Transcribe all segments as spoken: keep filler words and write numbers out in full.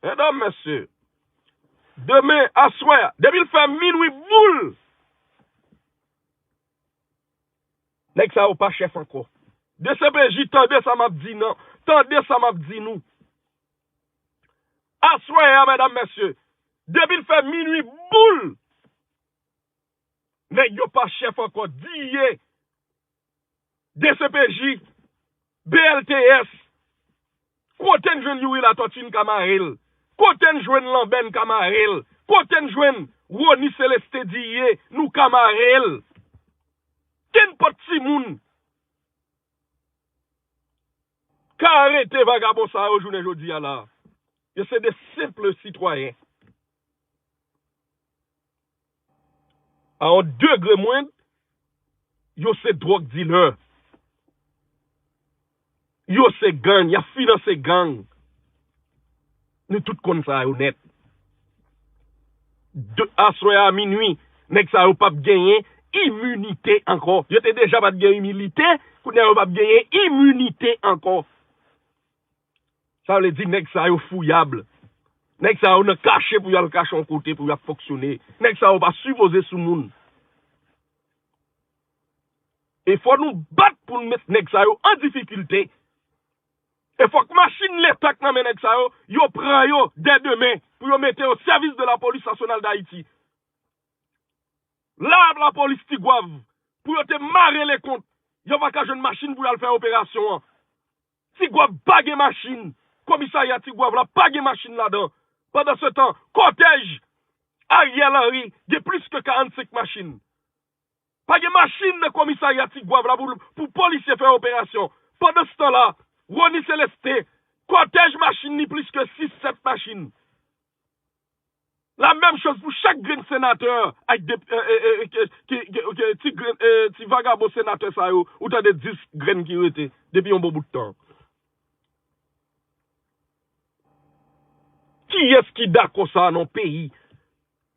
Medam, mesye, demen, aswè a, depi l fè minwi boul, nèg sa yo pa chèf ankò. D C P J, tande sa m ap di nan, tande sa m ap di nou. Aswè a, medam, mesye, depi l fè minwi boul, nèg yo pa chèf ankò. D I E, D C P J, B L T S, kote n jwenn Youri Latòti n ka mare l? Kote n jwenn Lanbè n ka mare l? Kote n jwenn Rony Celestin D I E nou ka mare l? Kenpòt timoun ka arete vagabon sa yo jounen jodi a la. Yo se de senp sitwayen. A yon degre mwen, yo se drug dealer. Yo se gang, y ap finanse gang. Nou tout konn sa yo nèt. De, aswè a minwi, nèg sa yo p ap genyen iminite ankò. Yo te deja pa t gen iminite, kounye a yo p ap genyen iminite ankò. Sa vle di nèg sa yo fouyab. Nèg sa yo nan kache pou y al kache yon kote pou y ap fonksyone. Nèg sa yo pa sipoze sou moun. E fò nou bat pou n met nèg sa yo an difikilte. E fòk machin Leta k nan men nèg sa yo, yo pran yo dè demen pou yo mete yo sèvis de la Polis Nasyonal d Ayiti. La, lapolis Tigwav, pou yo te mare Lekont, yo pa ka jwenn machin pou y al fè operasyon an. Tigwav pa gen machin. Komisarya Tigwav la pa gen machin ladan. Pandansetan, kòtèj Ariel Henry gen plis ke karannsenk machin. Pa gen machin nan komisarya Tigwav la pou, pou polisye fè operasyon. Pandansetan la, Rony Celestin, kòtèj machin li plis ke sis, sèt machin. La menm choz pou chak grenn senatè ak de, e, e, e, ke, ke, ke, ke ti grenn, e, ti vagabon senatè sa yo, ou tande dis grenn ki rete depi yon bon bout tan. Kiyès ki dakò sa nan yon peyi?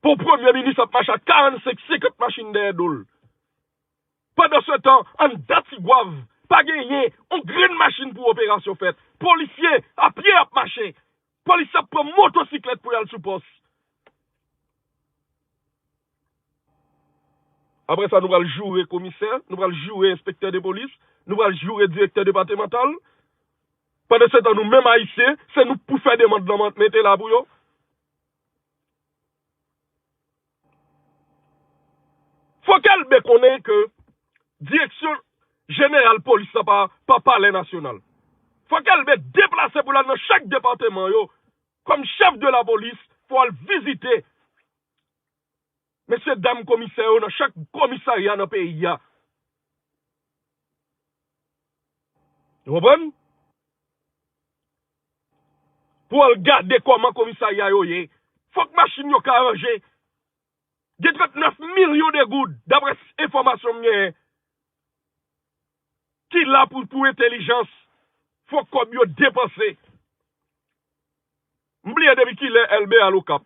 Pou premye minis ap mache ak karannsenk, senkant machin dèyè do l. Pandansetan, anndan Tigwav, pa genyen yon grenn machin pou operasyon fèt. Polisye a pye ap mache. Polis ap pran motosiklèt pou y al sou pòs. Apre sa, nou pral joure komisè, nou pral joure enspektè de polis, nou pral joure direktè depatmantal. Pandansetan, nou menm Ayisyen, se nou k pou fè demann nan, mete la pou yo. Fòk Elbe konnen ke direksyon jeneral polis la pa, pa Palè Nasyonal. Fòk Elbe deplase pou l al nan chak depatman yo, kòm chèf de lapolis, pou al vizite mesye dam komisè yo nan chak komisarya nan peyi a. Ou konprann? Pou al gade kòman komisarya yo ye. Fòk machin yo ka ranje. Gen trannèf milyon de goud, daprè enfòmasyon m genyen, ki la pou, pou entèlijans. Fòk kòb yo depanse. M bliye depi kilè Elbe al Okap.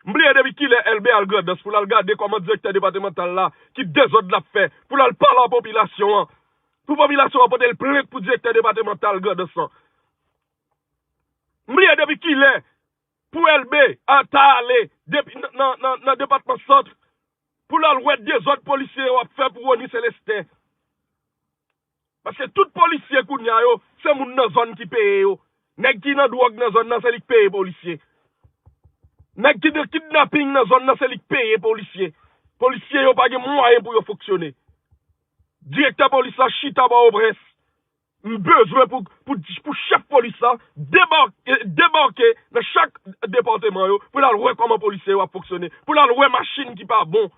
M bliye depi kilè Elbe al Grandans pou l al gade kòman direktè depatmantal la, ki dezòd l ap fè, pou l al pale a popilasyon an. Pou popilasyon an pote l plent pou direktè depatmantal Grandans lan. M bliye depi kilè pou Elbe a ta ale depi nan, nan, nan, nan depatman Sant pou l al wè dezòd polisye yo ap fè pou Rony Celestin. Paske tout polisye kounye a yo, se moun nan zòn ki peye yo. Nèg ki nan dwòg nan zòn nan, se li k peye polisye. Nèg ki nan kidnaping nan zòn nan, se li k peye polisye. Polisye yo pa gen mwayen pou yo fonksyone. Direktè polis la chita Pòtoprens. M bezwen pou, pou, pou chèf polis la debake, debake nan chak depatman yo, pou l al wè kòman polisye yo ap fonksyone, pou l al wè machin ki pa bon.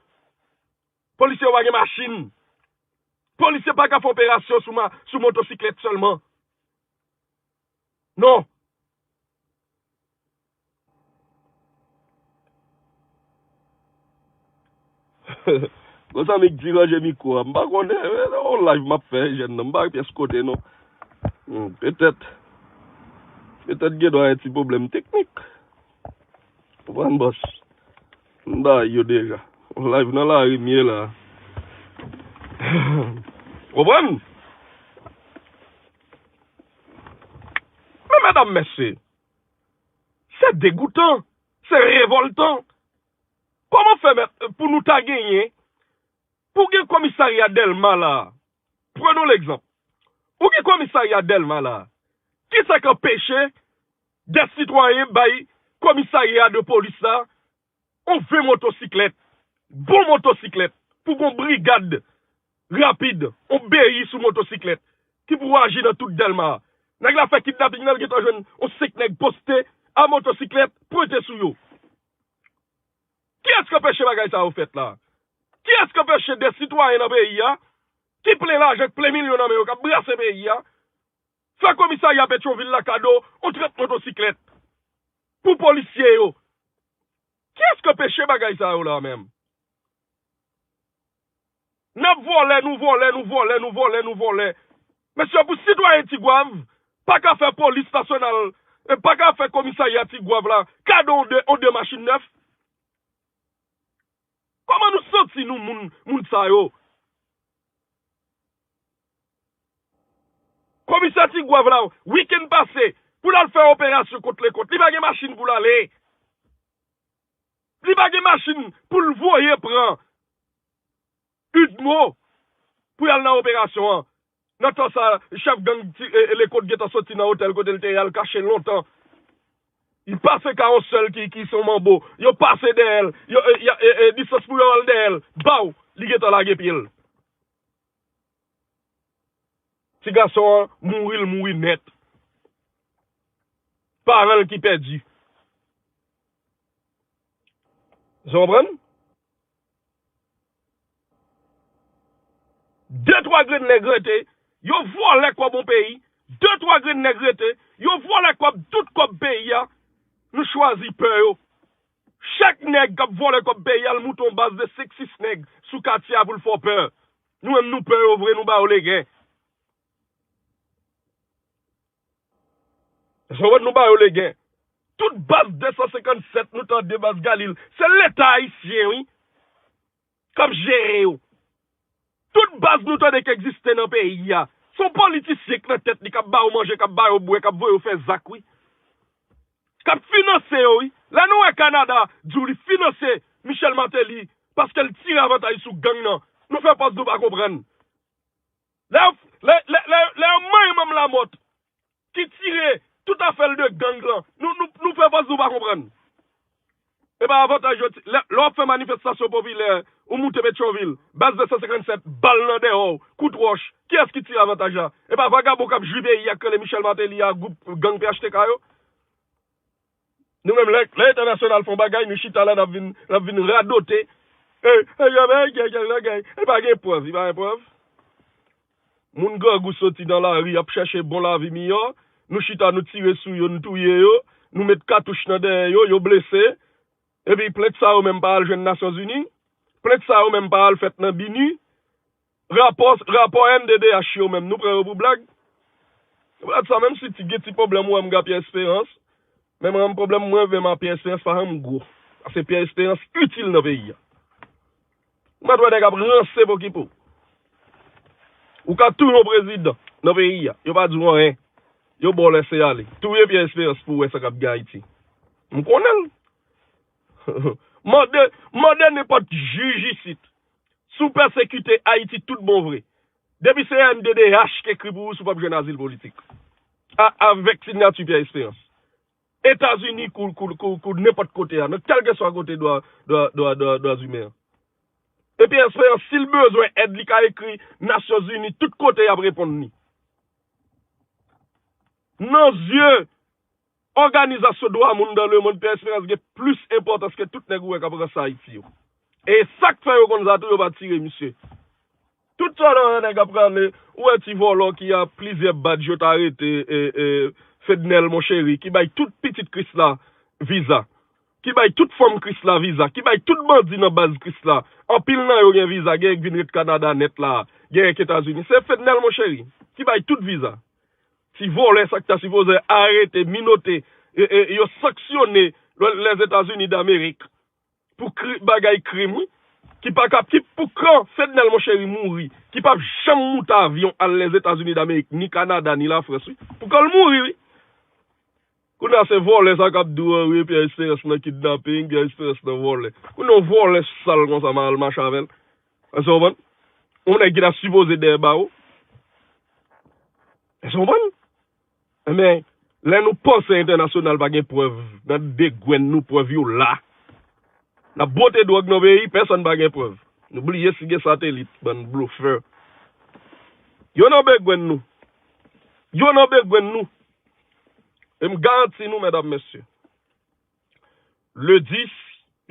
Polisye yo pa gen machin. Polisye pa ka fè operasyon sou ma-, sou motosiklèt sèlman. Non. Gon zanmi k di ranje mikwo a. M pa konnen, e, on live m ap fè, jèn nan. M pa pyès kote, non. Hmm, petèt. Petèt gen dwa yon ti pwoblèm teknik. Konprann, bòs? M bay yo deja. On live nan lari m ye la. Konprann? Men medam, mesye, Se degoutan, se revòltan. Kòman fè mèt, pou nou ta genyen, pou gen komisarya Dèlma la a? Prenons l'exemple. Ou gen komisarya Dèlma la a. Kisa k anpeche de sitwayen bay komisarya de polis la on ven motosiklèt, bon motosiklèt, pou gon brigad rapid, on B I sou motosiklèt, ki pou aji nan tout Dèlma a. Nèg la fè kidnaping nan, l gentan jwenn on senk nèg poste a motosiklèt, pwente sou yo. Kiyès ki anpeche bagay sa yo fèt la? Kiyès ki anpeche de sitwayen nan peyi a, ki plen lajan, k plen milyon nan men yo, k ap brase peyi a, fè komisarya Petyonvil la kado on trant motosiklèt pou polisye yo? Kiyès ki anpeche bagay sa yo la menm? N ap vòlè, nou vòlè, nou vòlè, nou vòlè, nou vòlè. Mesye, pou sitwayen Tigwav pa ka fè polis nasyonal, e pa ka fè komisarya Tigwav la kado on de, on de machin nèf? Kòman nou santi nou, moun, moun sa yo? Komisè Tigwav la, wikenn pase, pou l al fè operasyon kont Lekòt, li pa gen machin pou l ale. Li pa gen machin pou l voye pran Udmo pou y al nan operasyon an. Nan tan sa, chèf gang ti, e, e, Lekòt gentan soti nan otèl kote l te ye al kache lontan. Li pase ka yon sèl ki, ki se yon manbo. Yo pase dèyè l. Yo, e, y a, e, e, distans pou yo al dèyè l. Baw, li gentan lage pye l. Ti gason an mouri, l mouri nèt. Paran l ki pèdi. Ou konprann? De twa grenn nèg rete, yo vòlè kòb yon peyi, de twa grenn nèg rete, yo vòlè kòb, tout kòb peyi a, nou chwazi pè yo. Chak nèg k ap vòlè kòb peyi a, l moute yon baz de senk, sis nèg sou katye a pou l fè w pè. Nou menm nou pè yo vre, nou ba yo legen. Zòwèt nou ba yo legen. Tout baz de san senkann sèt, nou tande baz Galil. Se Leta ayisyen, wi, k ap jere yo. Tout baz nou tande k egziste nan peyi a, se yon politisyen k nan tèt li, k ap ba yo manje, k ap ba yo bwè, k ap voye yo fè zak, wi. K ap finanse yo, wi. Lè nou wè Kanada di w li finanse Michel Martelly paske l tire avantaj sou gang nan, nou fè pòz nou pa konprann. Lè, lè, lè, lè, lè yo manyen manm Lamòt ki tire tout afè l de gang lan, nou, nou, nou fè pòz nou pa konprann. E pa avantaj yo ti-, lè, lè w ap fè manifestasyon popilè, ou moute Petyonvil, baz de san senkann sèt, bal nan dèyè w, kout wòch, kiyès ki tire avantaj la? E pa vagabon k ap jwi peyi a k rele Michel Martelly a, gwoup gang P H T K yo? Nou menm, lè, lè entènasyonal fè yon bagay, nou chita la, n ap vin, n ap vin radote. E, e, e, e, e, e, e, e pa gen prèv, li pa gen prèv. Moun grangou soti nan lari, ap chèche bon lavi miyò. Nou chita, nou tire sou yo, nou touye yo. Nou met katouch nan dèyè yo, yo blese. Epi plent sa yo menm pa al jwenn Nasyonzini. Plent sa yo menm pa al fèt nan BINUH. Rapò, rapò M D D H yo menm, nou pran yo pou blag? Ou pa di sa, menm si ti, gen ti pwoblèm ou wè m gen ak Pierre Espérance, men mwen, pwoblèm mwen menm ak Pierre Espérance pa janm gwo. Paske Pierre Espérance itil nan peyi a. Ou mèt wè nèg ap ranse pokipo. Ou ka touye yon prezidan nan peyi a, yo pa di w anyen. Yo ba w lèse ale. Touye Pierre Espérance pou w wè sa k ap gen Ayiti. M konnen l. Mande, mande nenpòt jij isit. Si w pèsekite Ayiti tout bon vre, depi se M D D H ki ekri pou ou, si w p ap jwenn azil politik. A, avèk siyati Pierre Espérance. Etazini kou, kou, kou, kou nenpòt kote a, nan kèlkeswa kote dwa, dwa, dwa, dwa, dwa imen an. E Pierre Espérance, si l bezwen èd, li ka ekri Nasyonzini, tout kote y ap reponn li. Nan zye òganizasyon dwa moun dan lemonn, Pierre Espérance gen plis enpòtans ke tout nèg ou wè k ap ranse Ayiti yo. E sa k fè yo konn sa tou, yo pa tire misye. Tout sa nan nèg ap rale, ou wè ti vòlò ki a plizyè badj yo t arete, e, e, Fednel Monchery, ki bay tout pitit Krisla viza, ki bay tout fanm Krisla viza, ki bay tout bandi nan baz Krisla. Anpil nan yo gen viza, gen k vin ret Kanada nèt la, gen k Etazini. Se Fednel Monchery ki bay tout viza. Ti vòlè sa k ta sipoze arete, minote, e, e, yo sanksyone Lèzetazini Damerik pou kri-, bagay krim, wi. Ki pa kap, ki pou kan Fednel Monchery mouri, ki p ap janm moute avyon al Lèzetazini Damerik, ni Kanada, ni Lafrans, wi. Pou kan l mouri, wi. Kounye a se vòlè sa k ap di w, wi, Pierre Espérance nan kidnaping, Pierre Espérance nan vòlè. Kounye a yon vòlè sal konsa, m al mache avè l. Èske w konprann? Yon nèg ki ta sipoze dèyè bawo. Èske w konprann? Ebyen, lè nou panse entènasyonal pa gen prèv, nan de grenn nou prèv yo la. N ap bwote dwòg nan peyi, pèsonn pa gen prèv. Nou bliye si gen satelit, bann blofè. Yo nan begwenn nou. Yo nan begwenn nou. E m garanti nou, medam, mesye, le dis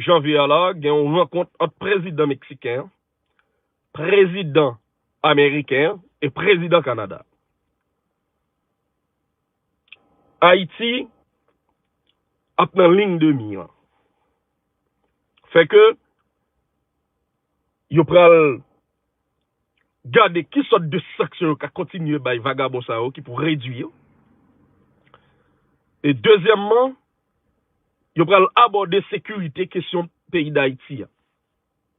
janvye a la, gen yon rankont ant prezidan meksiken an, prezidan ameriken an e prezidan Kanada. Ayiti ap nan liy de mi an. Fè ke yo pral gade ki sòt de sanksyon yo ka kontinye bay vagabon sa yo ki pou redui yo. E dezyèmman, yo pral abòde sekirite kesyon peyi Dayiti a.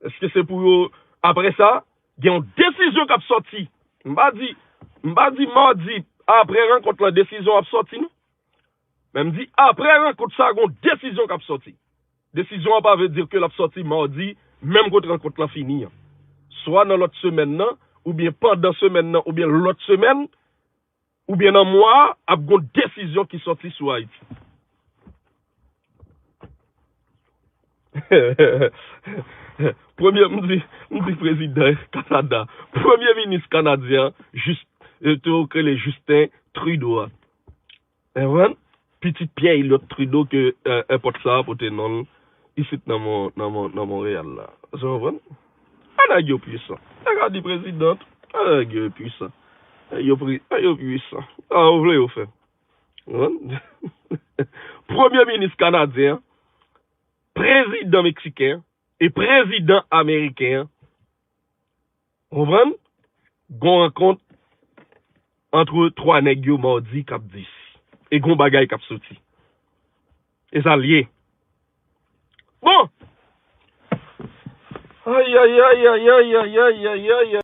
Èske se pou yo, apre sa, gen yon desizyon k ap sòti? M pa di, m pa di madi, apre rankont lan, desizyon ap sòti, non. Men m di, apre rankont sa, gen yon desizyon k ap sòti. Desizyon an pa vle di ke l ap sòti madi, menm kote rankont lan fini an. Swa nan lòt semèn nan, oubyen pandan semèn nan, oubyen lòt semèn, oubyen nan mwa a, ap gon desizyon ki sòti sou Ayiti. Premye, m di, m di prezidan Kanada, premye minis kanadyen an, Jis-, yo te rele Justin Trudeau a. Konprann? Pitit Pierre Elliott Trudeau ke, eh, èpòt sa a pote non l isit nan Mon-, nan Mon-, nan Monreyal la. Èske w konprann? A, nèg yo pwisan. Nèg a di prezidan. A, nèg yo pwisan. Nèg yo pri-, nèg yo pwisan. Sa yo vle yo fè. Konprann? Premye minis kanadyen an, prezidan meksiken an e prezidan ameriken an, konprann? Gon rankont ant twa nèg yo madi k ap dis. E gon bagay k ap soti. E sa l ye. Bon! Ayayay, ayayay, ayayay, ayayay.